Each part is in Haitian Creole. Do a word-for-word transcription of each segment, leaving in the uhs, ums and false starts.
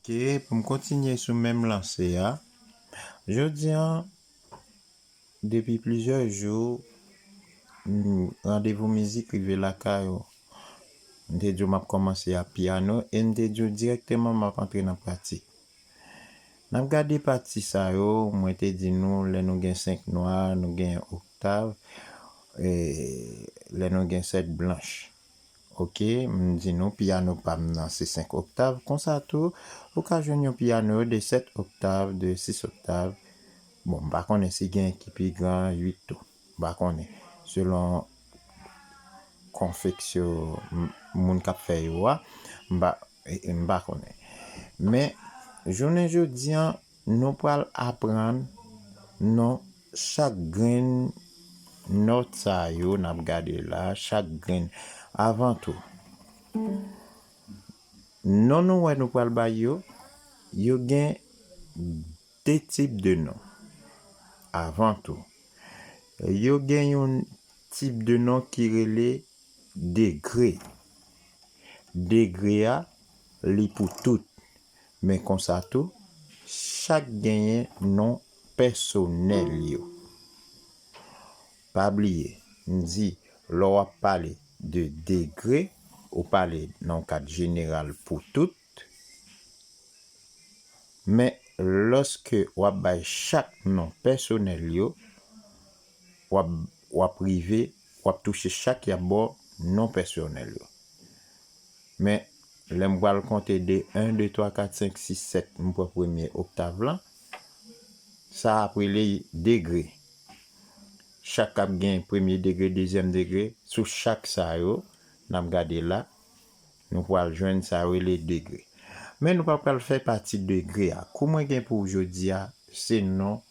Ok, pou m kontinye sou menm lanse a, jodi a, depi plizyè jou, m, randevou mizik rive lakay ou. M te di w m ap kòmanse ak pyano e m te di w dirèkteman m ap antre nan pratik. N ap gade pati sa yo, mwen te di nou lè nou gen senk nwa, nou gen oktav, e lè nou gen sèt blanch. Ok, m di nou pyano pa m nan se senk oktav. Konsa tou, ou ka jwenn yon pyano de sèt oktav, de sis oktav. Bon, m pa konnen si gen ki pi gran uit tou. M pa konnen. Selon konfeksyon m- moun k ap fè yo a, m pa, e- e m pa konnen. Men, jounen jodi a, nou pral aprann non chak grenn nòt sa yo n ap gade la, chak grenn. Avan tou, non nou wè nou pral bay yo, yo gen de tip de non. Avan tou, yo gen yon tip de non ki rele degre. Degre a, li pou tout. Men konsa tou, chak genyen non pèsonèl yo. Pa bliye, m di, lè w ap pale de degre, ou pale nan yon kad jeneral pou tout. Men, lòske w ap bay chak non pèsonèl yo, w ap, w ap rive, w ap touche chak y ap ba w non pèsonèl yo. Men, lè m pral konte de en, de twa, kat, senk, sis, sèt, m pran premye oktav lan, sa ap rele degre. Chak ap gen premye degre, dezyèm degre, sou chak sa yo, n ap gade la, nou pral jwenn sa yo rele degre. Men nou pa pral fè pati degre a. Kou mwen gen pou w jodi a, se non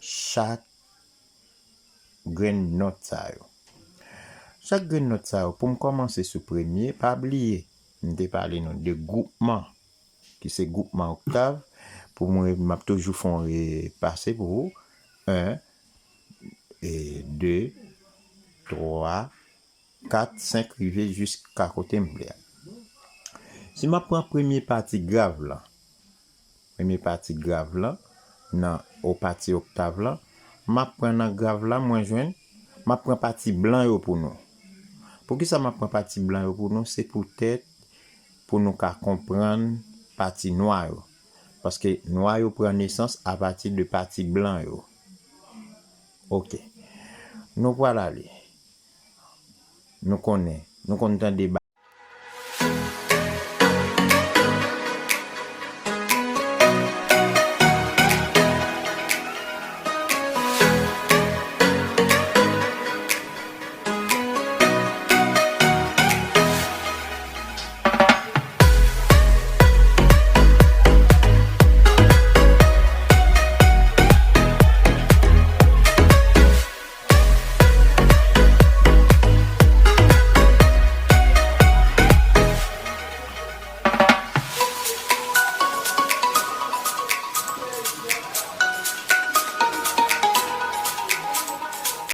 chak grenn nòt sa yo. Chak grenn nòt sa yo, pou m kòmanse sou premye, pa bliye, m te pale nou de gwoupman, ki se gwoupman oktav. Pou mwen, m ap toujou fè yon repase pou ou. En, e de, twa, kat, senk, rive jiska kote m vle a. Si m ap pran premye pati grav lan, premye pati grav lan, nan, o pati oktav lan, m ap pran nan grav la, mwen jwenn, m ap pran pati blan yo pou nou. Poukisa m ap pran pati blan yo pou nou? Se poutèt pou nou ka konprann pati nwa yo. Paske nwa yo pran nesans apati de pati blan yo. Ok. Nou pral ale. Nou konnen, nou konn tande